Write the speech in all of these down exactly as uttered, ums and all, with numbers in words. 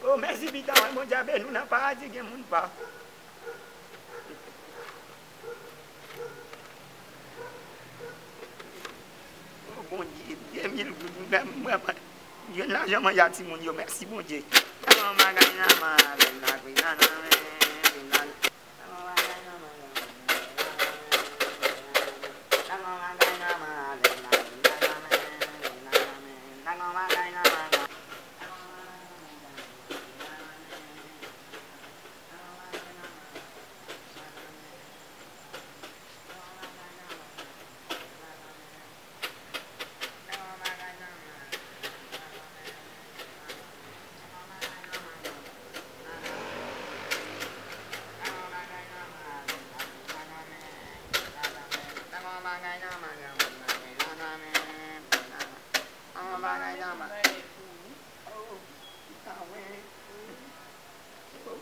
Oh, mèsi pitan, Bondye a beni w nan paradi gen moun pa. Oh, Bondye, de mil goud, mwen, mwen, mwen jwenn lajan manje a timoun yo, mèsi Bondye. Nan yon bagay nan men avèk lakri la nan men, nan yon bagay nan men avèk lakri la nan men, nan yon bagay nan men.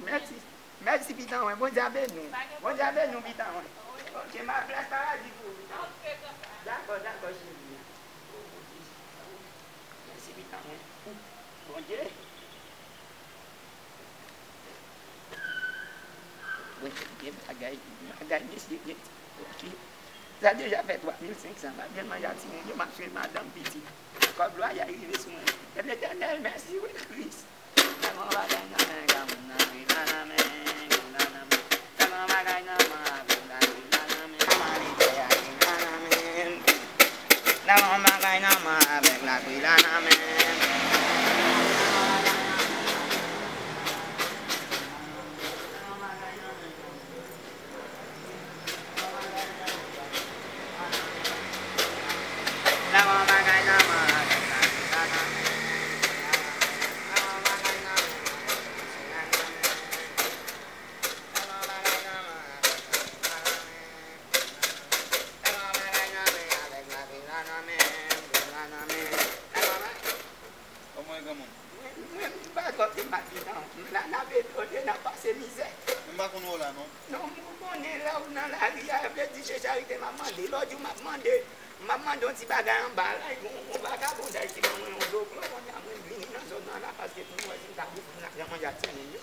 Mèsi. Mèsi, pitan mwen. Bondye a beni w. Bondye a beni w, pitan mwen. Ok, m ap plas paradi pou ou, pitan mwen. Dakò, dakò, cheri. Oh, Bondye. Mèsi, pitan mwen. Bondye. Bondye, gen bagay, bagay, mesye, gen, ok. Sa deja fè twa mil senk san, m ap jwenn manje a timoun yo, m ap jwenn madanm pitit. Kòb lwaye rive sou mwen. Letènèl, mèsi wi, Kris. Nan yon bagay nan men, nan men, nan men, nan men. Nan yon bagay nan men, nan men, nan men. Nan yon bagay nan men avèk lakri la nan men. Kòman e granmoun? Mwen, mwen, m pa twò te mal pitan. M la, n ap antre, n ap pase mizè. Men m pa konn wè w la, non. Non, m konnen lè w nan lari a, vle di se charite m ap mande. Lòt jou, m ap mande, m ap mande yon ti bagay anba la, yon, yon vagabon ki ban mwen yon dlo klò, kounye a mwen vini nan zòn nan la, paske pou m wè si m ka boufon lajan manje a timoun yo.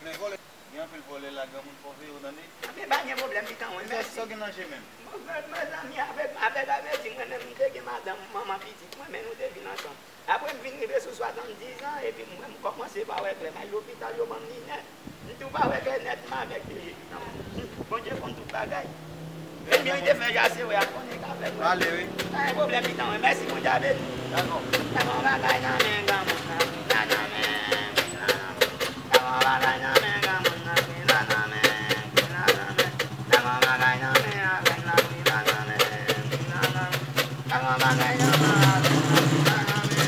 Men vòlè. Gen anpil vòlè la, granmoun, fò w veye w, tande. Men pa gen pwoblèm, pitan mwen, mèsi. Sa w gen nan je menm? Bon, mezanmi, avèk, avèk, avèk di mwen menm, m te gen madanm, manman pitit mwen, men nou te vin ansanm. Apre, m vin rive sou swasanndiz an, epi mwen, m kòmanse pa wè klè. M al lopital, yo ban m linèt. M tou pa wè klè nèt, m avèk de je, pitan mwen. Bondye konn tout bagay. Ebyen, li te fè Jase wè a, konnen ka fè l wè. Ale, wi. Pa gen pwoblèm, pitan mwen. Mèsi, Bondye a beni. Dakò. Nan yon bagay nan men granmoun nan, nan men, nan men. Nan yon bagay nan men granmoun nan, nan men, nan men. Nan yon bagay nan men avèk lakri la nan men, nan men. Nan yon bagay nan men avèk lakri la nan men.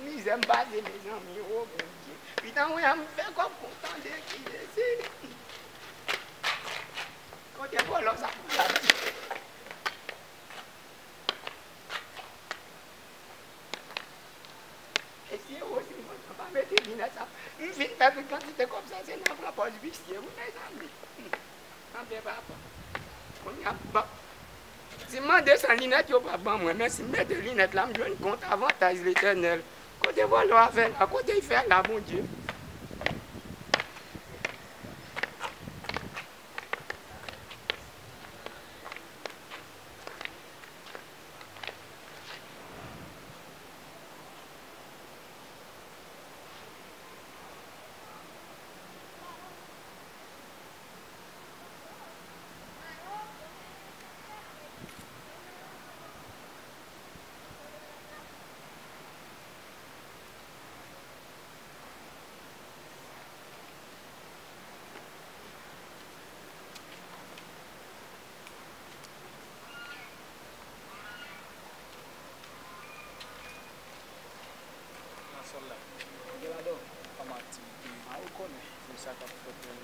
Mizè m pase, mezanmi. O Bondye. Pitan mwen a m fè kòb kontan de ki Jezi. Kote vòlò sa pou la? Mesye, o, si mwen pa mete linèt sa, m fin pèdi kantite kòb sa, se nan pran pòz visye, wi, mezanmi. Anben, papa. Kounye a, bon. Si m mande san linèt, yo p ap ban mwen, men si m mete linèt la, m jwenn kont avantaj Letènèl. Kote vòlò a fè la? Kote l fè la, Bondye?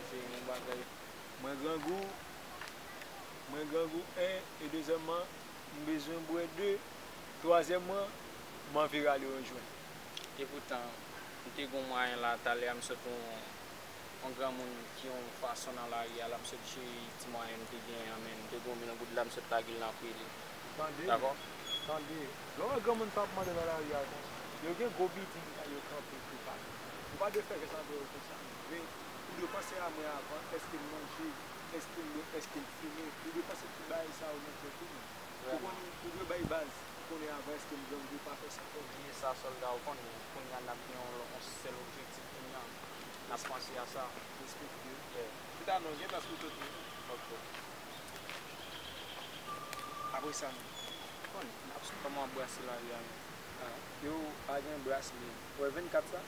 Se yon bagay. Mwen grangou, mwen grangou, en, e dezyèmman, m bezwen bwè, de, twazyèmman, m anvi rale yon jwent. Epoutan, m te gen yon mwayen la, talè a m sot yon, yon granmoun ki yon fason nan lari a la, m sot cheri ti mwayen m te genyen an, men m te gen yon mil goud la, m sot lage l nan kwi li. Tande, dakò? Tande. Lè w wè granmoun sa ap mande nan lari a konsa, yo gen gwo bilding yo kanpe pou pale. Ou pa dwe fè jès avè yo konsa. Men, ou dwe panse a mwen avan, èske m manje, èske m bwè, èske m fimen. Ou dwe panse tout bagay sa yo nan tèt ou, men. Ou konnen, ou dwe bay baz, ou konnen avan èske m grangou, pa fè sa ankò. Bliye sa, sòlda, ou konnen, kounye a n ap gen yon, yon sèl objektif kounye a. N ap panse a sa. Respekte. Yeah. Chita non, gen plas pou tout moun. Ok. Apre sa, men. Bon, n ap sou kòman w ap brase lari a, men. Ah, yo, pa gen bras, men. Ou wè vennkat sa?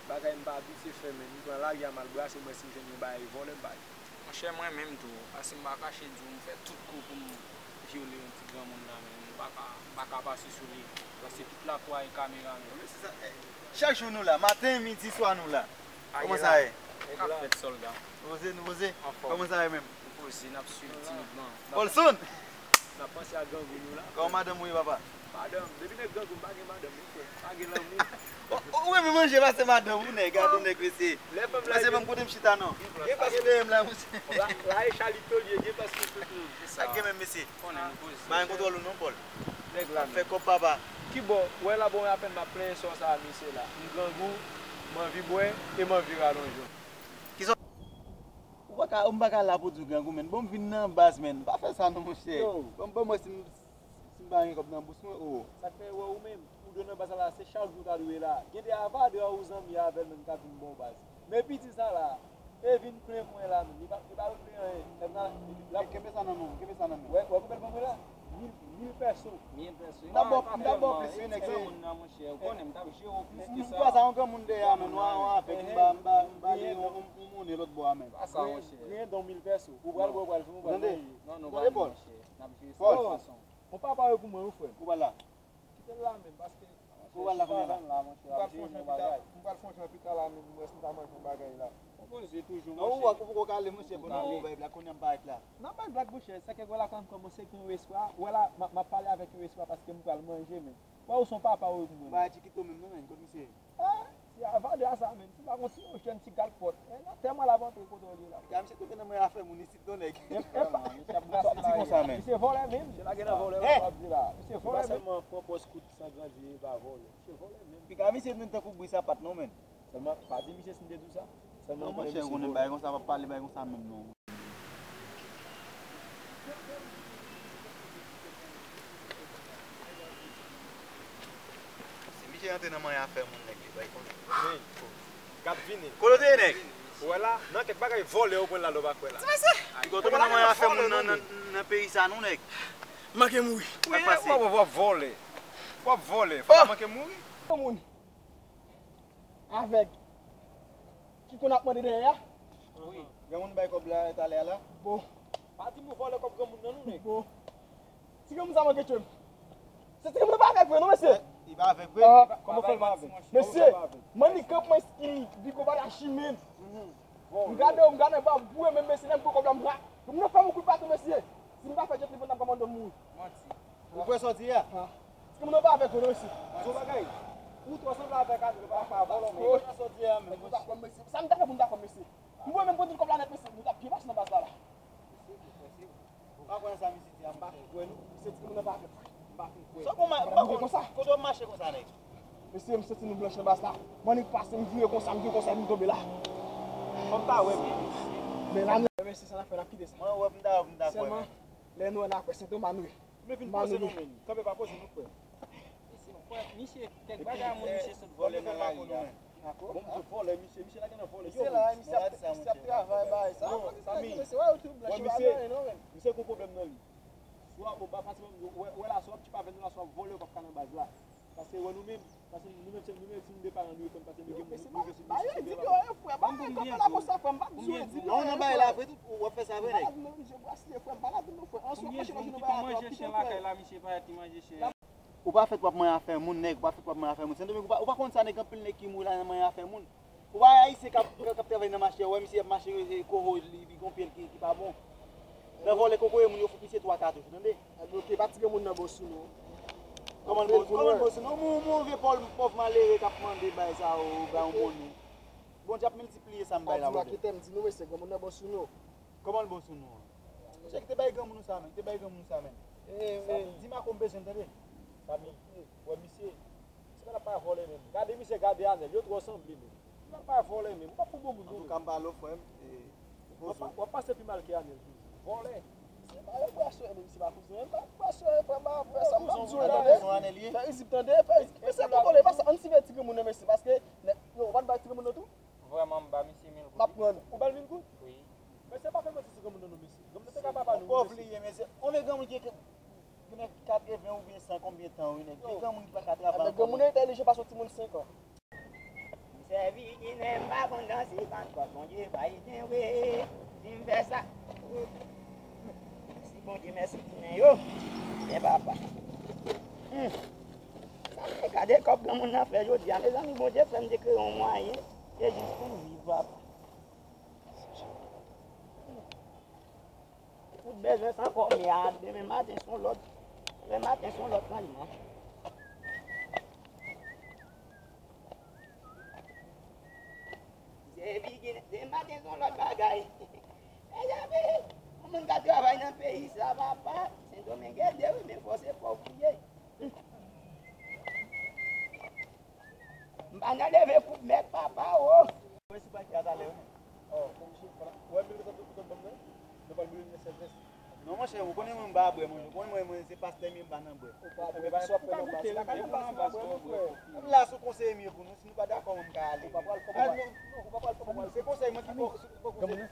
Bagay m pa abitye fè, men. M pran lari a, m al brase, m wè si m jwenn yon bagay vòlè, m bay. Monchè, mwen menm tou, paske m pa kache di w, m fè tout kou pou m vyole yon ti granmoun la, men m pa ka, m pa ka pase sou li. Paske tout lakou a e kamera, men. Chak jou nou la, maten, midi, swa nou la. Kòman sa ye? K ap fèt, sòlda? Poze, nou poze? Anfòm. Kòman sa ye menm? Nou poze, n ap swiv timidman. Paulson! N ap panse a grangou nou la. Kòman madanm ou ye, papa? Madanm, depi nèg grangou, m pa gen madanm, wi, frè. M pa gen lanmou. Ou, ou renmen manje pase madanm ou, nèg, gade yon nèg, mesye. Lè fanm la. Mesye, ban m kote m chita, non. Gen plas dèyè m la, mesye. La, la e Chalito l ye, gen plas pou tout moun. Sa k gen menm, mesye? Konnen nou poze. Pa gen kontwòl ou non, Paul. Nèg la. Fè kòb, papa. Kibò, wè la, bon, apèn m ap plenyen sò sa a, mesye la. M grangou, m anvi bwè, e m anvi rale yon jwent. Kisa? Ou pa ka, m pa ka la pou di w grangou, men. Bon, m vin nan baz, men. Pa fè sa non, monchè. Yo. Bon, bon, mwen, si m, si m pa gen kòb nan bous mwen, o. Sa k fè wè ou menm, ou dwe nan baz la, se chak jou w ta dwe la. Gen de avadra ou zanmi avè l menm k ap vin ba w baz. Men piti sa la, e vin plen mwen la menm. Li pa, li pa vle anyen. L ap nan, l ap kenbe sa nan men w, kenbe sa nan men w. Wè, wè, kote l ban mwen la? Mil, mil pèso. Mil pèso. M ta ba w, m ta ba w plis, wi, nèg, se. Moun nan, monchè, ou konnen, m t ap jere w plis ke sa. M kwaze yon granmoun dèyè a, men, nou avèk, m ba, m ba, m ba li yon, yon, yon monnen lòt bò a, men. Pa sa, monchè. Griyen don mil pèso. Ou pral bwè, ou pral fimen, ou pral manje. Non, nou pa li, monchè. N ap jere sa yon fason. Bon, papa yo pou mwen, wi, frè m. Ou pral la? Kite l la menm, paske. Ou pral la kounya la? M pral fè yon jan pita, m pral fè yon jan pita la menm, m wè si m ka manje yon bagay la. Konpoze toujou, monchè. Non, ou wè, ou poko kale, monchè, pou nou bay blag, kounye a m parèt la. N ap bay blag, monchè, sa ke wè la kòmanse gen yon espwa, wè la, m ap, m ap pale avèk yon espwa paske m pral manje, men. Wè, ou se yon papa, ou pou mwen. Bagay ti kito menm, non, men, kot misye ye? Ah, ti avadra sa menm, si m pa gon ti jèn ti galpòt. Eh, nan tè mwen la, pa antre kote w ye la. Gade, misye tonbe nan men afè moun isit, non, nèg. Misye ap brase la. Misye vòlè menm. Misye lage nan vòlè, w ap di la. Misye vòlè menm. Sèlman pran pòz kout san grandi, e pa vòlè. Misye vòlè menm. Piga misye menm tankou bri sapat, non, men. Sèlman, pa di misye si m te di w sa. Sèlman, non, monchè, ou konnen bagay konsa, pa pale bagay konsa menm, non. Se misye rantre nan manyen afè moun, nèg, li bay konnen. Wi. K ap vini. Kote w te ye, nèg? Ou wè la, nan kèk bagay vòlè yo pran la, lè w pa kwè la. Ti mesye! Piga w tonbe nan manyen afè moun nan, nan, nan peyi sa, non, nèg. Manke mouri. Wi, w ap, w ap vòlè. W ap vòlè. Fò w manke mouri. Yon moun avèg ki konn ap mande dèyè a. Wi. Granmoun bay kòb la talè a la. Bon. Pa di m ou vòlè kòb granmoun nan non, nèg. Bon. Ti granmoun sa manke tchwe m. Se ti granmoun nan pa avèg vre non, mesye. Li pa avèg vre. Kòman fè l pa avèg? Mesye, manniganp mwen, skinny, bigo pa la chimèn. M gade w, m gade w, m pa boure menm, mesye, lè m pran kòb la, m ra. Granmoun nan fè m yon kout baton, mesye. Si m pa fè djèt li pran, n ap kòmande m mouri. Manti. Ou kwè sa w di a? Ha. Ti moun nan pa avèk ou non, mesye. Di yon bagay. Ou twò sanble avèk André, pa, pa vòlò, men. Ou kwè sa w di a, men. Ou ta kwè m, mesye. Sa m ta fè pou m ta kwè m, mesye? M wè menm pran tout kòb la nèt, mesye. Nou t ap byen pase nan baz la, la. Mesye, ou kwè se ou. Ou pa kwè sa misye di a, m pa fin kwè, non. Mesye, ti moun nan pa avèk ou. M pa fin kwè. Sa w konn ma-, m pa konn konsa. Kote w mache konsa, nèg? Mesye, m santi nou blanch nan baz la. Mwen, nèg pase, m vire konsa, m vire konsa, m tonbe la. Fò m ta wè, men. Men la, mesye, sa n ap fè, n ap kite sa. Mwen, wè, m ta, m ta kwè, men. Sèlman, lè nou wè n a kwè Sentoma, nou wè. Men vin poze nou, men. Kanpe pa poze nou, frè. Misye, frè, misye, kèk bagay a moun, misye sot vòlè nan lari a. Bon, misye vòlè, misye, misye lage nan vòlè. Misye la, misye ap, misye ap travay, bay sa. Non, Samy. Misye, wè, misye gon pwoblèm nan li. Swa ou pa fasilman, wè, wè la, swa w ap tchip avè nou la, swa w ap vòlè, ou p ap ka nan baz la. Paske wè nou menm, paske nou menm se, nou menm se nou de paran nou yo konn, paske nou gen moun, nou gen sou mesye. Ba yo di yo, frè, ba yo konpè la konsa, frè, m pa bezwen di yo. Non, nan bagay la vre tou, w ap fè sa vre, nèg. M pa la di nou, frè, m pa la di nou, frè. Anso, manje nou pa manje chen lakay la, misye pa ti manje chen. Ou pa fèt w ap manyen afè moun, nèg, ou pa fèt w ap manyen afè moun. Sendomeng, ou pa, ou pa konn sa, nèg, anpil nèg ki mouri la nan manyen afè moun. Ou pa wè ayisyen k ap, k ap travay nan mache, ou wè misye ap mache, e, koho li, li gon pye l ki, ki pa bon. Nan vòlè kokoye moun yo fout misye twa katouch, ou tande? Ebyen, ok, pa ti granmoun nan bon sou nou. Kòman l bon, kòman l bon sou nou? Moun, moun vye pòv, pòv malere k ap mande bay sa yo, bay yon monnen. Bondye ap miltipliye sa m bay la, Bondye. Kite m di nou, mesye, granmoun nan bon sou nou. Kòman l bon sou nou an? Misye ki te bay granmoun ou sa menm, ki te bay granmoun ou sa menm. Di Mako m bezwen l, tande. Samy, wè misye. Misye pa t ap pa vòlè menm. Gade misye, gade Anèl, yo twò sanble menm. Misye pa t ap pa vòlè menm. Ou pa pou bon moun non. Antouka, m pale w, frè m. W ap pase pi mal ke Anèl toujou. Vòlè. Misye pa yon brasè, menm si pa kouzen, pa brasè, pa, pa, pa, sa m pa di w la, tande. Fè rizib, tande, fè rizib. Mesye, pa vòlè, pa sa, ann siveye ti granmoun nan, mesye, paske, nèg, yo, ou pa t bay ti granmoun nan tou? Vrèman, m ba misye mil goud. M ap pran. Ou ba l mil goud? Wi. Mesye, pa fè manti sou granmoun nan non, mesye. Granmoun nan te ka papa nou, wi, mesye. Pòv li ye, mesye. On nèg granmoun ki, ki gen katreven oubyen san konbyen tan, wi, nèg. Gen granmoun ki pa ka travay ankò. Granmoun nan entèlijan pase yon timoun senk an. M sèvi Ginen, m pa konn danse, pa t kòb Bondye, pa eden, wi. Si m fè sa. Mèsi Bondye, mèsi Ginen yo. Men papa. Hmm. Sa m te gade kòb granmoun nan fè jodi a, mezanmi, Bondye fè m te kreye yon mwayen. Se jis pou m viv, papa. Ou t bezwen sa ankò, men a, demen maten se yon lòt, demen maten se yon lòt rannman. Se bigin, demen maten se yon lòt bagay. Mezanmi, yon moun ka travay nan peyi sa, papa, Sendomeng ede wi, men fò se pòv ou ye. M pa nan leve koup mèt, papa, o. Mwen si pa ki a talè, wi. O, kòm si, wè, mil sèt sèt banm nan, nou pral boule nan sèt vès. Non, monchè, ou konnen mwen m pa bwè, monchè. Ou konnen mwen, mwen se pastè m ye, m pa nan bwè. Ou pa bwè, pa sa w ap fè nan bwè. Ou pa bwè, non, frè. M la sou konseye m ye pou nou, si nou pa dakò, mwen m ka ale. Ou pa pral fè bwè. Non, ou pa pral fè bwè. Se konsèy mwen ki fò, fò konseye.